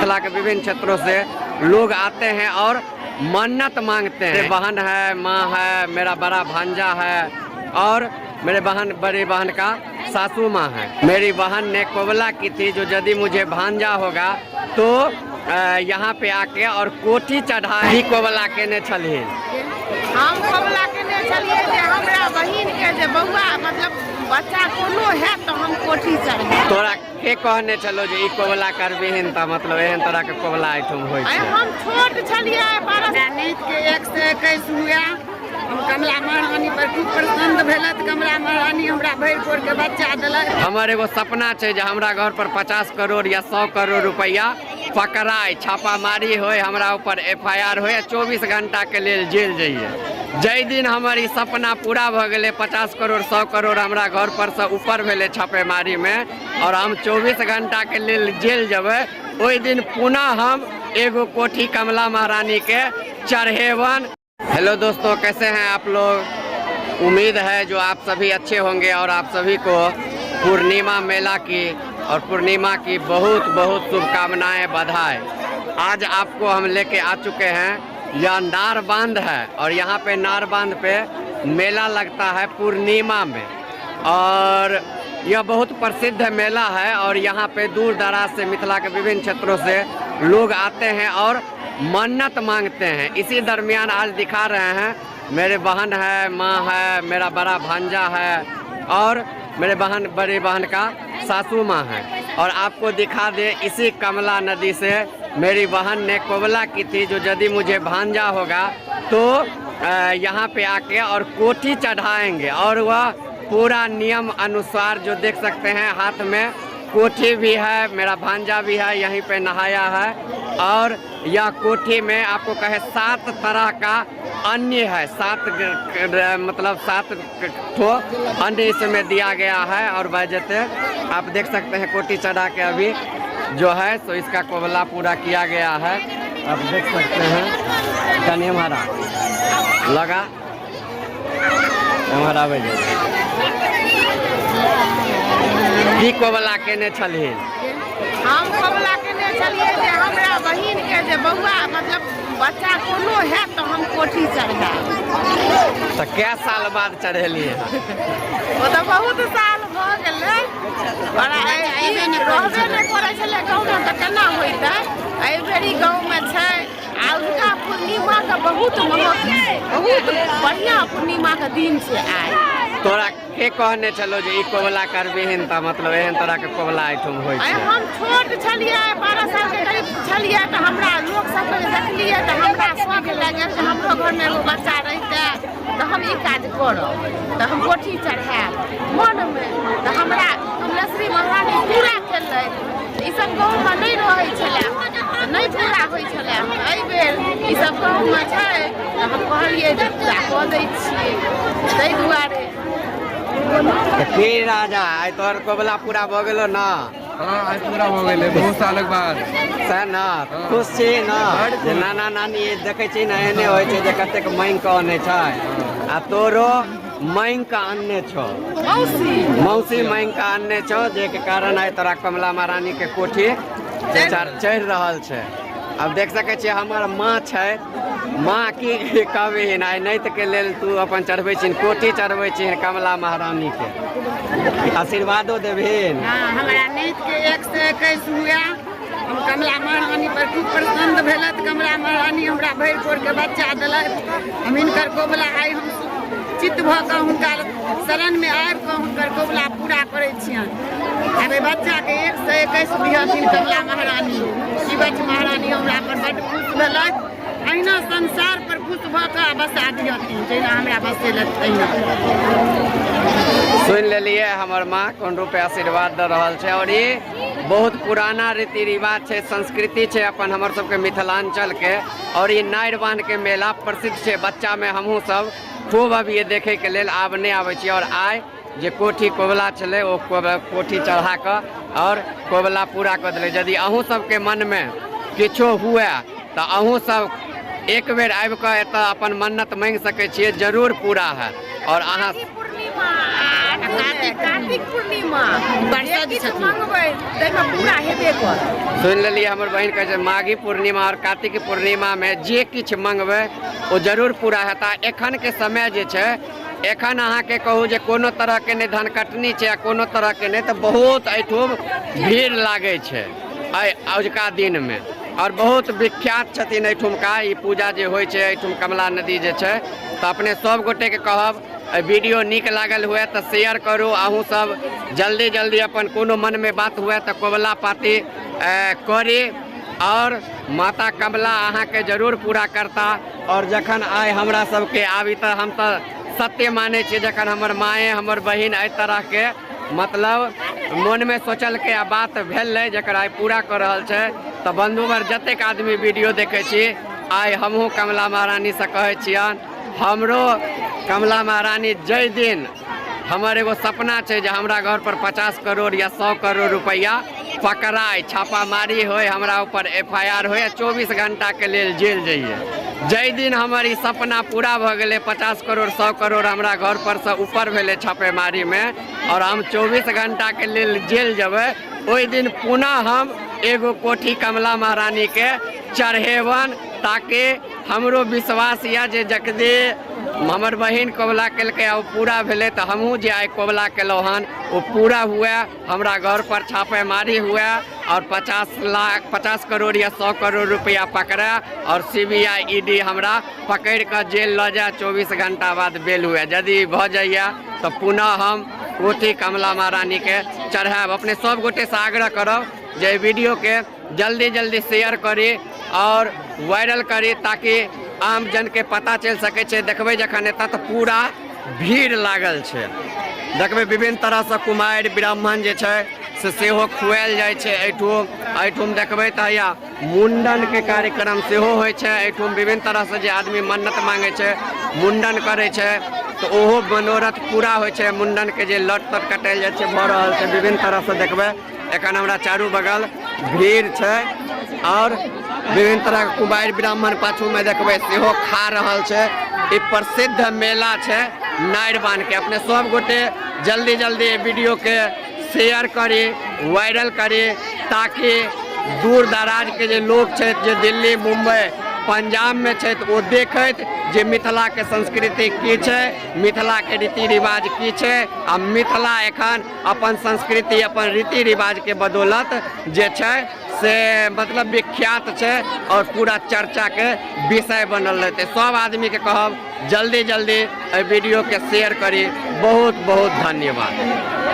मिथिला के विभिन्न क्षेत्रों से लोग आते हैं और मन्नत मांगते हैं। बहन है, माँ है, मेरा बड़ा भांजा है और मेरे बहन बड़ी बहन का सासू माँ है। मेरी बहन ने कोबला की थी जो यदि मुझे भांजा होगा तो यहाँ पे आके और कोठी चढ़ाई। कोबला केने छलही? हम कबुला केने छलियै जे हमरा बहिन के जे बौआ, मतलब बच्चा कोनो हैत, तऽ हम कोठी चढ़ायब। तोरा के कहने छलो जे ई कोबला करबिहिन तऽ मतलब एहन तरह के कोबला एहिठाम होइ आइ छै? हम छोट छलियै, 12। हमरा नातिके 121 हुए। हम कमला महारानी पर खूब प्रसन्न भेलथि। कमला महारानी हमरा भरि भोरके बच्चा देलथि। हमर एगो सपना छै जे हमरा घर पर 50 करोड़ या 100 करोड़ रुपैआ पकड़ाय, छापामारी होय, हमरा ऊपर एफआईआर होय, 24 घंटा के लेल जेल जइए। जाहि दिन हमर ई सपना पूरा भऽ गेलै, 50 करोड़ 100 करोड़ हमरा घर पर से ऊपर भेलै छापेमारी में और हम 24 घंटा के लेल जेल जेबै, ओहि दिन पुनः हम एगो कोठी कमला महारानी के चढ़ेबन। हेलो दोस्तों, कैसे हैं आप लोग? उम्मीद है जो आप सभी अच्छे होंगे और आप सभी को पूर्णिमा मेला की और पूर्णिमा की बहुत बहुत शुभकामनाएं, बधाई। आज आपको हम लेके आ चुके हैं, यह नार बांध है और यहाँ पे नार बांध पे मेला लगता है पूर्णिमा में और यह बहुत प्रसिद्ध मेला है और यहाँ पे दूर दराज से मिथिला के विभिन्न क्षेत्रों से लोग आते हैं और मन्नत मांगते हैं। इसी दरमियान आज दिखा रहे हैं, मेरे बहन है, माँ है, मेरा बड़ा भांजा है और मेरे बहन बड़ी बहन का सासू माँ है। और आपको दिखा दे, इसी कमला नदी से मेरी बहन ने कोबला की थी जो यदि मुझे भांजा होगा तो यहाँ पे आके और कोठी चढ़ाएंगे। और वह पूरा नियम अनुसार जो देख सकते हैं, हाथ में कोठी भी है, मेरा भांजा भी है, यहीं पे नहाया है। और यह कोठी में आपको कहे 7 तरह का अन्य है, 7 मतलब 7 ठो अन्न इसमें दिया गया है। और वजह आप देख सकते हैं, कोठी चढ़ा के अभी जो है सो इसका कोबला पूरा किया गया है। आप देख सकते हैं। कनी हमारा लगा हमारा बजे की कोबला केने छलही? हम कबुला केने छलियै जे हमरा बहिन के जे बौआ, मतलब बच्चा कोनो हैत, तऽ हम कोठी चढ़ायब। तऽ कै साल बाद चढ़ेलियै? ओ तऽ बहुत साल भऽ गेलै। बड़ा रहबे नहि करै छलै गाँवमे तऽ केना होइतै? एहि बेर ई गाँवमे छै आ हुनका पूर्णिमाके बहुत महत्व छै। बहुत बढ़िआँ पूर्णिमाके दिन छै आइ। तोरा के कहने छलो जे ई कोबला करबिहिन तऽ मतलब एहन तरह के कोबला एहिठाम होइ आइ छै? हम छोट छलियै, 12 सालके करीब छलियै, तऽ हमरा लोक सबके जे देखलियै तऽ हमरा शौक लागि गेल जे हमरो घरमे एगो बच्चा रहितै तऽ हम ई काज करब, तऽ हम कोठी चढ़ायब मनमे। तऽ हमरा कमलेश्वरी महारानी पूरा केलथि। ई सब गाँवमे नहि रहै छलै तऽ नहि पूरा होइ छलै। एहि बेर ई सब गाँवमे छै तऽ हम कहलियै जे पूरा कऽ दै छियै, ताहि दुआरे। तऽ की राजा, आइ तोहर कोबला पूरा भऽ गेलो ने? हाँ, आइ पूरा भऽ गेलै बहुत सालक बाद। सएह ने? खुश छी ने जे नाना नानी देखै छी ने, एहने होइ छै जे कतेक मांगि कऽ अनै छै आ तोरो मांगि कऽ अनने छौ। मौसी। मौसी मांगि कऽ अनने छौ, जाहिके कारण आइ तोरा कमला महारानी के कोठी चढ़ि रहल छै। आब देख सकै छियै, हमर माँ छै। माँ, की कहबिहिन? आइ नैत के लेल तू अपन चढ़बै छिहिन, कोठी चढ़बै छिहिन कमला महारानी के, आशीर्वादो देबहिन? हाँ, हमरा नातिके 121 हुए। हम कमला महारानी पर खूब प्रसन्न भेलथि। कमला महारानी हमरा भरि भोरके बच्चा देलथि। हम हिनकर कोबला आइ हम चित्त भऽ कऽ हुनका शरणमे आबि कऽ हुनकर कोबला पूरा करै छियनि। आब एहि बच्चाके 121 दिहथिन कमला महारानी। शिवच महारानी हमरा पर बड्ड खुश भेलथि। अहिना संसार पर खुश भऽ कऽ बसा दिहथिन, जहिना हमरा बसेलथि तहिना। सुनि लेलियै, हमर माँ कोन रूपे आशीर्वाद दऽ रहल छै। और ई बहुत पुराना रीति रिवाज छै, संस्कृति छै अपन हमर सबके मिथिलाञ्चलके। और ई नारि बान्हके मेला प्रसिद्ध छै। बच्चामे हमहूँ सब खूब अबियै देखैके लेल, आब नहि आबै छियै। और आइ जे कोठी कोबला छलै, ओ कोठी चढ़ा कऽ और कोबला पूरा कऽ देलै। यदि अहूँ सबके मनमे किछो हुए तऽ अहूँ सब एक बेर आबि कऽ एतऽ अपन मन्नत माँगि सकै छियै, जरूर पूरा हैत। और अहाँ पूर्णिमा। पूर्णिमा आ कार्तिक कार्तिक पूर्णिमा प्रसिद्ध जे किछु छथिन। मंगबै ताहिमे पूरा हेबे करत। सुनि लेलियै, हमर बहिन कहै छै माघी पूर्णिमा आओर कार्तिक पूर्णिमामे जे किछु मंगबै ओ जरूर पूरा हेता। एखनके समय जे छै, एखन अहाँके कहू जे कोनो तरहके नहि धन कटनी छै आ कोनो तरहके नहि, तऽ बहुत एहिठाम भीड़ लागै छै एहि अजुका दिनमे। आओर बहुत विख्यात छथिन एहिठुमका ई पूजा जे होइ छै एहिठुम कमला नदी जे छै। तऽ अपने सब गोटेके कहब, एहि वीडियो नीक लागल हुए तऽ शेयर करू। अहूँ सब जल्दी जल्दी अपन कोनो मनमे बात हुए तऽ कबुला पाती करी आओर माता कमला अहाँके जरूर पूरा करता। आओर जखन आइ हमरा सबके आबी तऽ हम तऽ सत्य मानै छियै, जखन हमर माए हमर बहिन एहि तरहके मतलब मोनमे सोचलकै आ बात भेलै जकर आइ पूरा कऽ रहल छै। तऽ बन्धुवर जतेक आदमी वीडियो देखै छी, आइ हमहूँ कमला महारानीसँ कहै छियनि, हमरो कमला महारानी जाहि दिन हमर एगो सपना छै जे हमरा घर पर 50 करोड़ या 100 करोड़ रुपैआ पकड़ाय, छापामारी होय, हमरा ऊपर एफ I R होय, 24 घंटाके लेल जेल जइए। जाहि दिन हमर ई सपना पूरा भऽ गेलै, 50 करोड़ 100 करोड़ हमरा घर पर से ऊपर भेलै छापेमारीमे आओर हम 24 घंटाके लेल जेल जेबै, ओहि दिन पुनः हम एगो कोठी कमला महारानीके चढ़ेबन, ताकि हमरो विश्वास यऽ जे जकदे हमर बहिन कबुला केलकै आ ओ पूरा भेलै, तऽ हमहूँ जे आइ कबुला केलहुँ हन ओ पूरा हुए, हमरा घर पर छापेमारी हुए और 50 लाख 50 करोड़ या 100 करोड़ रुपया पकड़े और C B I E D हमरा पकड़ि कऽ जेल लऽ जाए, 24 घंटा बाद बेल हुए। यदि भऽ जाइए तऽ पुनः हम कोठी कमला महारानीके चढ़ायब। अपने सब गोटेसँ आग्रह करब जे एहि वीडियोके जल्दी जल्दी शेयर करी और वायरल करी, ताकि आम जनके पता चलि सकै छै। देखबै जखन एतऽ तऽ पूरा भीड़ लागल छै। देखबै विभिन्न तरहसँ कुमारि ब्राह्मण जे छै से सेहो खुआयल जाइ छै एहिठाम। एहिठाम देखबै तऽ हैया मुण्डनके कार्यक्रम सेहो होइ छै एहिठाम। विभिन्न तरहसँ जे आदमी मन्नत मांगै छै, मुण्डन करै छै, तऽ ओहो मनोरथ पूरा होइ छै। मुण्डनके जे लट तट कटायल जाइ छै भऽ रहल छै। विभिन्न तरहसँ देखबै एखन हमरा चारू बगल भीड़ छै और विभिन्न तरहके कुमारि ब्राह्मण पाछूमे देखबै सेहो खा रहल छै। ई प्रसिद्ध मेला छै नारिबानके। अपने सब गोटे जल्दी जल्दी एहि वीडियोके शेयर करी, वायरल करी, ताकि दूर दराजके जे लोक छथि, जे दिल्ली मुम्बई पंजाबमे छथि, ओ देखैत जे मिथिलाके संस्कृति की छै, मिथिलाके रीति रिवाज की छै। आ मिथिला एखन अपन संस्कृति अपन रीति रिवाजके बदौलत जे छै से मतलब विख्यात छै और पूरा चर्चाके विषय बनल रहतै। सब आदमीके कहब जल्दी जल्दी एहि वीडियोके शेयर करी। बहुत बहुत धन्यवाद।